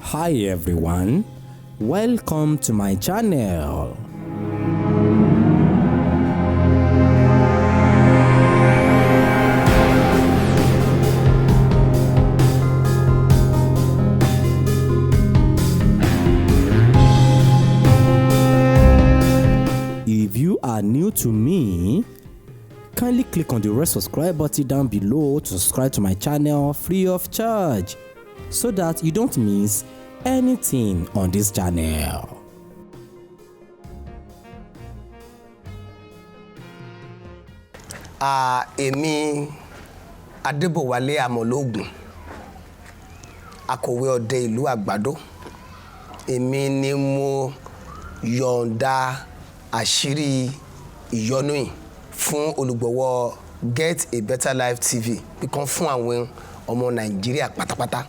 Hi everyone, welcome to my channel. If you are new to me, kindly click on the red subscribe button down below to subscribe to my channel free of charge so that you don't miss anything on this channel. Èmi Adébọ̀wálé Amọ̀lógún, akọ̀wé ọdẹ ìlú Àgbàdo. Èmi ni mo yọ̀ǹda àṣírí ìyọnu yìí fún olùgbọ̀wọ́ Get a Better Life TV kíkan fún àwọn ọmọ Nàìjíríà pátápátá.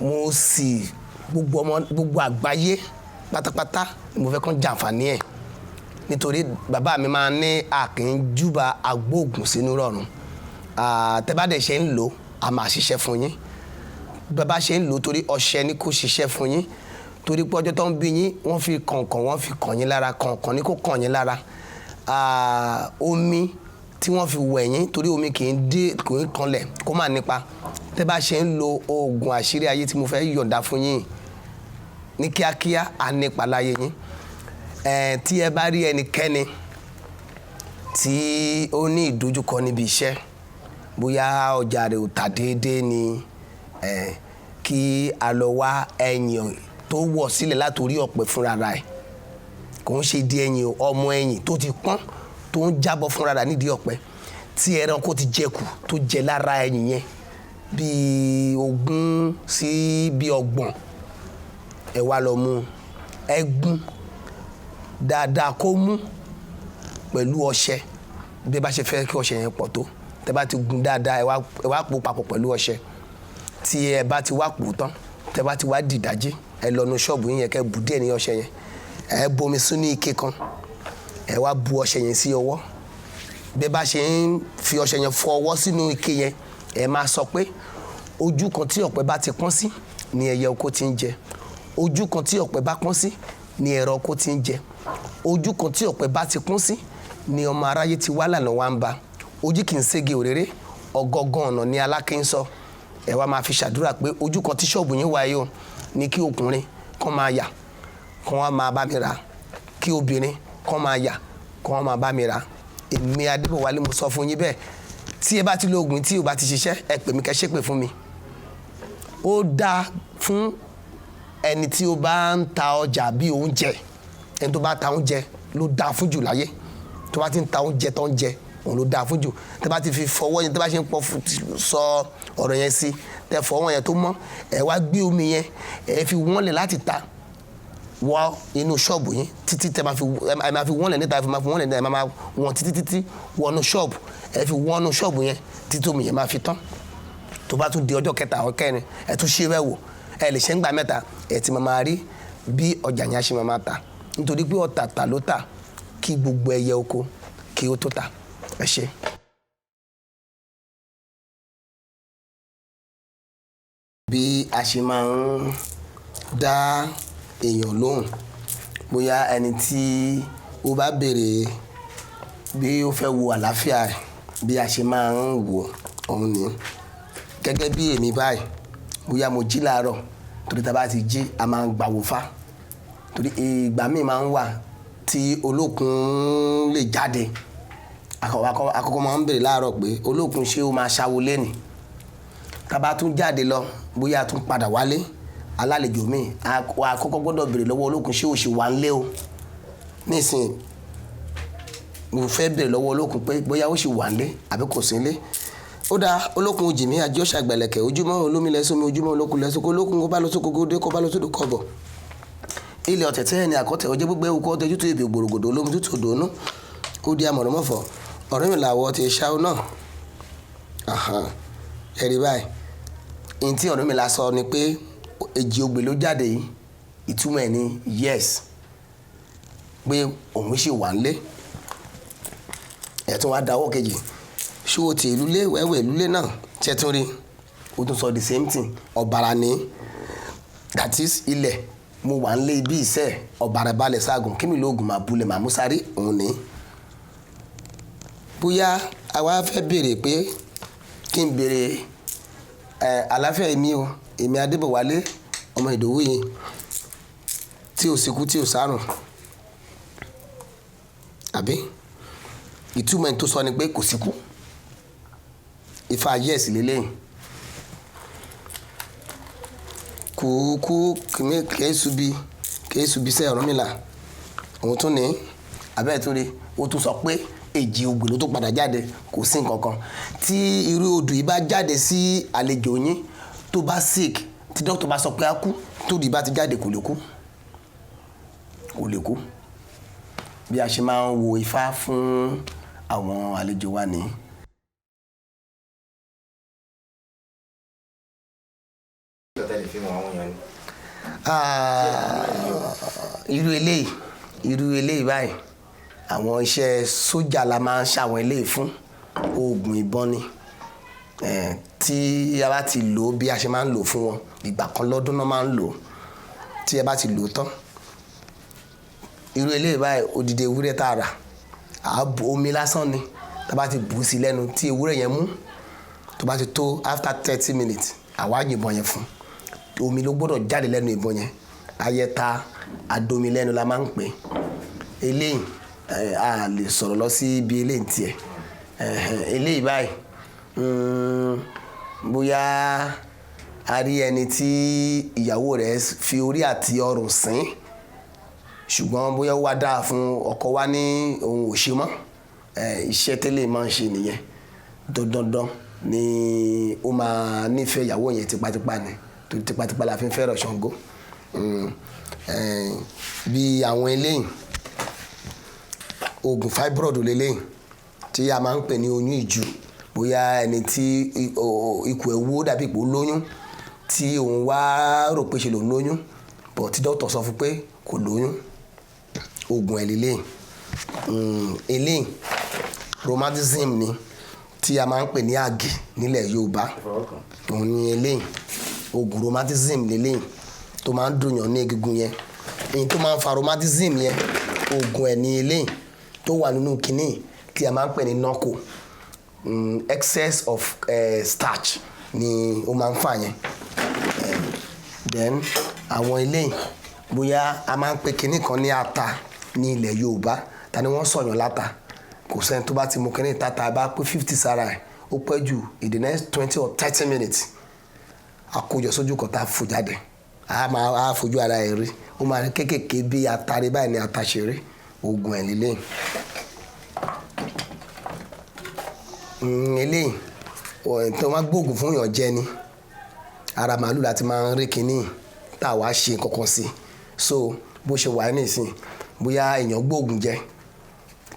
Mo sì gbogbo ọmọ gbogbo àgbáyé pátápátá ni mo fẹ́ kàn jàǹfààní ẹ̀, nítorí bàbá mi máa ní a kì í júbà agbóògùn sínú rọ̀rùn. Tẹ́ bá dẹ̀ ṣe ń lò, a máa ṣiṣẹ́ fún yín. Bàbá ṣe ń lò, torí ọṣẹ ni kò ṣiṣẹ́ fún yín, torí pé ọjọ́ tó ń bí yín, wọ́n fi kànkàn, wọ́n fi kàn yín lára, kànkàn ni kò kàn yín lára. Omi tí wọ́n fi wẹ̀ yín, torí omi kì í dé, kò í kanlẹ̀ kó má nípa. Tẹ́ bá ṣe ń lo oògùn àṣírí ayé tí mo fẹ́ yọ̀ǹda fún yín ní kíákíá, á nípa láyé yín. Tí ẹ bá rí ẹnikẹ́ni tí ó ní ìdojúkọ níbi iṣẹ́, bóyá ọjà rẹ̀ ò tà déédéé ni, kí a lọ wá ẹyìn tó wọ̀ sílẹ̀ látòrí ọ̀pẹ fúnra rẹ̀. Kò ń ṣe di ẹyìn, ọmọ ẹyìn tó ti pọ́n tó ń jábọ́ fúnra rẹ̀ nídìí ọ̀pẹ, tí ẹranko ti jẹ kù tó jẹ lára ẹyìn yẹn bíi 20 sí bíi 30, ẹ wá lọ mú, ẹ gún dáadáa kó mú pẹ̀lú ọṣẹ. Bí ẹ bá ṣe fẹ́ kí ọṣẹ yẹn pọ̀ tó, tẹ́ bá ti gún dáadáa, ẹ wá pò papọ̀ pẹ̀lú ọṣẹ. Tí ẹ bá ti wá pò tán, tẹ́ bá ti wá dìdájí, ẹ lọ nu ṣọ́ọ̀bù yín yẹn, kẹ́ bù díẹ̀ ní ọṣẹ yẹn, ẹ bomi sínú ike kan, ẹ wá bu ọṣẹ yẹn sí ọwọ́. Bí ẹ bá ṣe ń fi ọṣẹ yẹn fọ ọwọ́ sínú ike yẹn, ẹ máa sọ pé ojú kan tí ọ̀pẹ bá ti pọ́n sí ni ẹyẹ oko ti ń jẹ, ojú kan tí ọ̀pẹ bá pọ́n sí ni ẹ̀rọ oko ti ń jẹ, ojú kan tí ọ̀pẹ bá ti pọ́n sí ni ọmọ aráyé ti wá lànà wá ń ba, ojú kì í sége òréré, ọgọgán ọ̀nà ni aláké ń sọ. Ẹ wá máa fi ṣàdúrà pé ojú kan tí ṣọ́ọ̀bù yín wáyé o ní kí ọkùnrin kàn máa yà kàn wá máa bá mi rà, kí obìnrin kàn máa yà kàn wá máa bá mi rà. Èmi Adébọ̀wálé mo sọ fún yín bẹ́ẹ̀. Tí ẹ bá ti lo oògùn tí ò bá ti ṣiṣẹ́, ẹ pè mí kẹ́ ṣépè fún mi. Ó dáa fún ẹni tí ó bá ń ta ọjà bí oúnjẹ. Ẹni tó bá ta oúnjẹ ló dáa fún jù láyé. Tó bá ti ń ta oúnjẹ tó ń jẹ, òun ló dáa fún jù. Tẹ́ bá ti fi fọwọ́ yẹn, tẹ́ bá ṣe ń pọ̀ sọ ọ̀rọ̀ yẹn sí, tẹ́ fọwọ́ yẹn tó mọ́, ẹ wá gbé omi yẹn, ẹ fi wọ́n lẹ̀ láti ta wọ inú ṣọ́ọ̀bù yín títí tẹ́ máa fi, ẹ máa fi wọ́n lẹ̀ níta, ẹ máa fi wọ́n lẹ̀ níta, ẹ máa wọ́n títí títí wọnú ṣọ́ọ̀bù. Ẹ fi wọ́nú ṣọ́ọ̀bù yẹn títí omi yẹn máa fi tán. Tó bá tún di ọjọ́ kẹta ọ̀ kẹrin, ẹ tún ṣe bẹ́ẹ̀ wò. Ẹ lè ṣe ń gba mẹ́ta, ẹ ti máa rí bí ọjà yẹn á ṣe máa ta, nítorí pé ọ̀tà tà ló tà kí gbogbo ẹyẹ oko kí ó tó ta. Ẹ ṣé. Bí a ṣe máa ń dá èèyàn lóhùn, bóyá ẹni tí ó bá béèrè bí ó fẹ́ wo àlàáfíà rẹ̀, bí a ṣe máa ń wò òun ni. Gẹ́gẹ́ bí èmi báyìí, bóyá mo jí láàárọ̀, torí tí a bá ti jí, a máa ń gbàwò fá. Torí ìgbà míì máa ń wà tí olókun lè jáde. Àkọ́kọ́ máa ń béèrè láàárọ̀ pé olókun ṣé ó máa ṣáwo léni. Tí a bá tún jáde lọ, bóyá a tún padà wálé, alálejò míì, àkọ́kọ́ gbọ́dọ̀ béèrè lọ́wọ́ olókun ṣé ó ṣì wà nílé o. Nísìnyí, mo fẹ́ béèrè lọ́wọ́ olókun pé bóyá ó ṣì wà nílé àbí kò sí nílé. Ó dáa, olókun jìmí ajé ọ̀ṣà gbẹ̀lẹ̀kẹ̀, ojúmọ́ olómi lẹ́sùn mi, ojúmọ́ olókun lẹ́sùn kó olókun kó bá lọ sóko kó dé, kó bá lọ sódò kọ́ bọ̀. Ilẹ̀ ọ̀tẹ̀tẹ̀ ẹni àkọ́tẹ̀ ọjọ́ gbígbẹ́ okó ọtẹ tútù ebè gbòrògbòdò olómi tútù òdòónú. Ó di amọ̀rọ̀mọ̀fọ̀, ọ̀rẹ́ mi làwọ̀ ti ṣáó náà. Ẹ rí báyìí. Ihun tí ọ̀rẹ́ mi la sọ ni pé èjì ogbè ló jáde yìí, ìtumọ̀ ẹ̀ ni yes, pé òun ṣì wà nílé. Ẹ tún wá dáwọ́ kejì. Ṣé o ti ìlú lé wẹ́wẹ́ ìlú lé náà? Ṣé ẹ tún rí? Ó tún sọ the same thing. Ọ̀bàrà ni. That is ilẹ̀ mo wà ń lé ibi iṣẹ́ ọ̀bàràbalẹ̀ ságùn kí mi lóògùn máa bulẹ̀ máa mú sáré òun ní. Bóyá àwa fẹ́ béèrè pé kí n béèrè ẹ àlàáfíà èmi o, èmi Adébọ̀wálé ọmọ Ìdòwú yìí tí ò síkú tí ò sárùn, àbí ìtumọ̀ ẹni tó sọ ni pé kò síkú. Ifá yẹ́sì lélẹ́yìn kùkú kìmí kẹ́sùbí kẹ́sùbí sẹ́ Ọ̀rúnmìlà òun tún ní abẹ́ẹ̀ tún rí. Ó tún sọ pé èjì ogbè ló tún padà jáde, kò sí nǹkan kan. Tí irú odù yìí bá jáde sí àlejò yín tó bá sick, tí dókítà bá sọ pé á kú, tó odù yìí bá ti jáde, kò lè kú, kò lè kú. Bí a ṣe máa ń wo ifá fún àwọn àlejò wa nìyí. Tẹ́lẹ̀ fi mọ àwọn èèyàn ni. Ah, irú eléyìí báyìí, àwọn iṣẹ́ sójà la máa ń ṣàwọn eléyìí fún. Oògùn ìbọn ni. Tí a bá ti lò ó bí a ṣe máa ń lò ó fún wọn, ìgbà kan lọ́dún náà máa ń lò ó. Tí a bá ti lò ó tán, irú eléyìí báyìí, odidi ewúrẹ́ tá a rà á bu omi lásán ni. Tá a bá ti bù ú sí lẹ́nu tí ewúrẹ́ yẹn mú, tó bá ti tó after 30 minutes, àwa yìnbọn yẹn fún. Omi ló gbọ́dọ̀ jáde lẹ́nu ìbọn yẹn. Ayẹta adomi lẹ́nu la máa ń pè é. Eléyìí a lè sọ̀rọ̀ lọ sí ibi eléyìí tiẹ̀. Eléyìí báyìí, bóyá a rí ẹni tí ìyàwó rẹ̀ fi orí àti ọrùn sín, ṣùgbọ́n bóyá ó wá dáa fún ọkọ wa ní òun ò ṣe mọ́. Iṣẹ́ tẹ́lẹ̀ máa ń ṣe nìyẹn. Dandandan ni ó máa nífẹ̀ẹ́ ìyàwó yẹn tipátipá ni, torí tipátipá la fi ń fẹ́ràn Ṣàngó. Bí àwọn eléyìí, oògùn fibroid lélẹ́yìn tí a máa ń pè ní oyún ìju. Bóyá ẹni tí ikùn ẹ̀ wú dàbí pé ó lóyún, tí òun wá rò pé ṣe lòun lóyún, but tí dókítà sọ fún pé kò lóyún, oògùn ẹ̀ lélẹ́yìn. Eléyìí rheumatism ni tí a máa ń pè ní àgè nílẹ̀ Yorùbá. Òun ni eléyìí, oògùn rheumatism lélẹ́yìn tó máa ń dùnyàn ní egungun yẹn. Èyí tó máa ń fa rheumatism yẹn, oògùn ẹ̀ ní eléyìí tó wà nínú kinní tí a máa ń pè ní nọ́kò. Excess of starch ni ó máa ń fà yẹn. Then àwọn eléyìí, bóyá a máa ń pè kinní kan ní ata ní ilẹ̀ Yorùbá. Ta ni wọ́n sọ̀yàn láta? Kò sẹ́ni tó bá ti mú kinní tata bá pé 50 sára ẹ̀, ó pẹ́ jù in the next 20 or 30 minutes, àkójọ sójú kan tá a fò jáde, a máa a fojú ara ẹ̀ rí, ó máa rí kéékèèké bí atare báyìí ní ata ṣe rí. Oògùn ẹ̀ lélẹ́yìn. Eléyìí tó máa gbóògùn fún yàn jẹ ni. Ara màálù láti máa ń rí kinní tá a wá ṣe kankan sí. So bó ṣe wà nísìn, bóyá èèyàn gbóògùn jẹ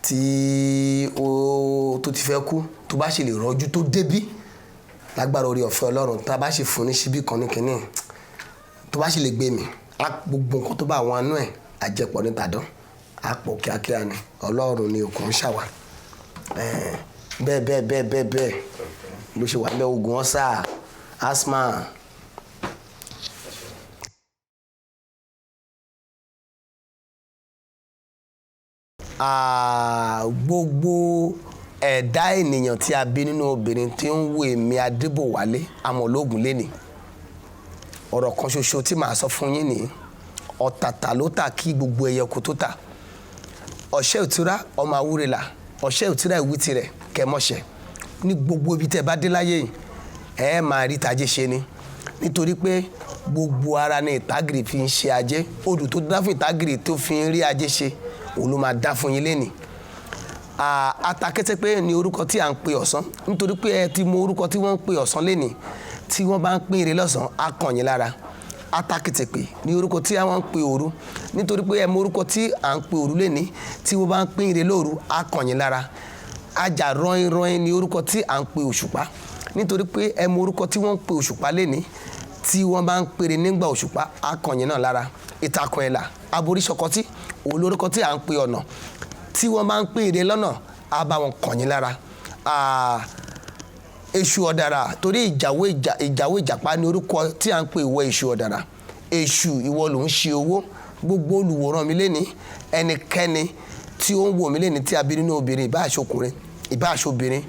tí ó tó ti fẹ́ kú, tó bá ṣe lè rọ́jú tó débí lágbára orí ọ̀fẹ́ Ọlọ́run, tá a bá ṣe fún ní síbí kan ní kinní tó bá ṣe lè gbé mi á, gbogbo nǹkan tó bá àwọn anú ẹ̀ àjẹpọ̀ ní tàdán á pọ̀ kíákíá ni. Ọlọ́run ni òkun ṣàwà. Bẹ́ẹ̀ bẹ́ẹ̀ bẹ́ẹ̀ bẹ́ẹ̀ bẹ́ẹ̀ ló ṣe wà bẹ́ẹ̀. Oògùn ọ̀sà, asthma. Gbogbo ẹ̀dá ènìyàn tí a bí nínú obìnrin tí ń wo èmi Adébọ̀wálé amọ̀lógún lénìí, ọ̀rọ̀ kan ṣoṣo tí màá sọ fún yín nìyí: ọ̀tàtà ló tà kí gbogbo ẹyẹ kó tó tà. Ọ̀ṣẹ́ ìtura ọmọ awúrẹ́là, ọ̀ṣẹ́ ìtura ìwí tirẹ̀ kẹmọ́ṣẹ́. Ní gbogbo ibi tẹ́ bá dé láyé yìí, ẹ máa rí tajé ṣe ni, nítorí pé gbogbo ara ni ìtágìrì fi ń ṣe ajé. Odù tó dá fún ìtágìrì tó fi ń rí ajé ṣe, òun ló máa dá fún yín lénìí. Atakẹ́tẹ́pé ni orúkọ tí à ń pe ọ̀sán. Nítorí pé ẹ ti mọ orúkọ tí wọ́n ń pe ọ̀sán lénìí, tí wọ́n bá ń pín ire lọ́sàn-án, á kàn yín lára. Atakẹ́tẹ́pé ni orúkọ tí wọ́n ń pe òru. Nítorí pé ẹ mọ orúkọ tí à ń pe òru lénìí, tí wọ́n bá ń pín ire lóru, á kàn yín lára. Ajá rọ́in rọ́in ni orúkọ tí à ń pe òṣùpá. Nítorí pé ẹ mọ orúkọ tí wọ́n ń pe òṣùpá lénìí, tí wọ́n bá ń pèrè nígbà òṣùpá, á kàn yín náà lára. Ìtàkùn ẹ̀là aborí ṣọkọtí òun lórúkọ tí à ń pe ọ̀nà. Tí wọ́n bá ń pè ire lọ́nà, á bá wọn kàn yín lára. Èṣù ọ̀dàrà, torí ìjàwó ìjàpá ní orúkọ tí à ń pè ìwọ èṣù ọ̀dàrà. Èṣù, ìwọ ló ń ṣe owó. Gbogbo olùwòran mi léni, ẹnikẹ́ni tí ó ń wò mí léni tí a bí nínú obìnrin, ìbá àṣọkùnrin, ìbá àṣọbìnrin,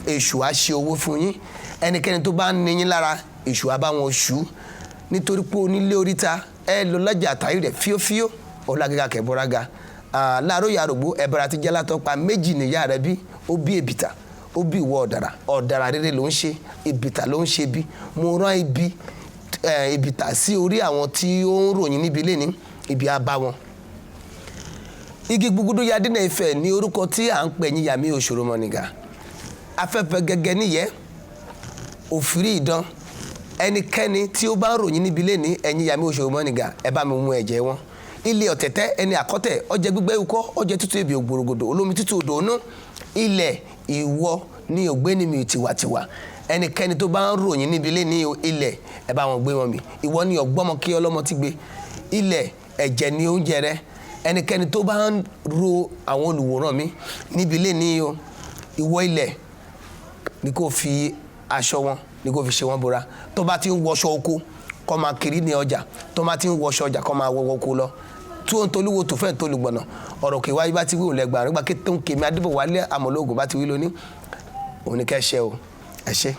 èṣù á ṣe owó fún yín. Ẹnikẹ́ni tó bá ń ní yín lára, èṣù á bá wọn ṣú, nítorí pé onílé oríta ẹ lọ lọ́jà àtàrí rẹ̀ fíófíó ọ̀làgàgà kẹ̀bọ́rága láàárọ̀ yàrògbó ẹ̀bàrà ti jẹ́ látọ́pa méjì níyà rẹ̀ bí ó bí èbìtà, ó bí ìwọ ọ̀dàrà. Ọ̀dàrà rere ló ń ṣe, èbìtà ló ń ṣe. Bí mo rán ibi èbìtà sí orí àwọn tí ó ń ròyìn níbi lẹ́ni, ibi á bá wọn. Igi gbugudu yadina Ifẹ̀ ní orúkọ tí à ń pè ní Yàmí Òṣòro Mọ̀nìgà. Afẹ́fẹ́ gẹ́gẹ́ níyẹ́ òfìrí ìdán. Ẹnikẹ́ni tí ó bá ń ròyìn níbi lẹ́ni, ẹ̀yin Yàmí Òṣòro Mọ̀nìgà, ẹ bá mi mú ẹ̀jẹ̀ wọn. Ilé ọ̀tẹ̀tẹ̀ ẹni àkọ́tẹ̀ ọjẹ́ gbígbẹ́ ikọ́ ọjẹ́ tútù ebè ògbòrògbòdò olómi tútù odò ònú ilẹ̀, ìwọ ní ògbéni mi tiwàtiwà. Ẹnikẹ́ni tó bá ń ròyìn níbi lẹ́ni, ilẹ̀, ẹ bá wọn gbé wọn mì. Ìwọ ní ọgbọ́mọ kí ọlọ́mọ ti gbé. Ilẹ̀, ẹ̀jẹ̀ ní oúnjẹ rẹ. Ẹnikẹ́ni tó bá ń ro àwọn olùwòran mi níbi lẹ́ni o, ìwọ ilẹ̀ ni kò fi aṣọ wọn, ni kò fi ṣe wọn bora. Tó bá ti ń wọṣọ oko, kó máa kiri ní ọjà. Tó bá ti ń wọṣọ ọjà, kó máa wọwọ oko lọ. Tí ó ń tolúwo tó fẹ́ ń tolùgbọ̀nà ọ̀rọ̀ kì í wáyé bá ti wí òun lẹ́gbàá nígbà kí tó ń kèmí Adébọ̀wálé Àmọ̀lógún bá ti wí lónìí òun ni kẹ́ ṣe o. Ẹ ṣé.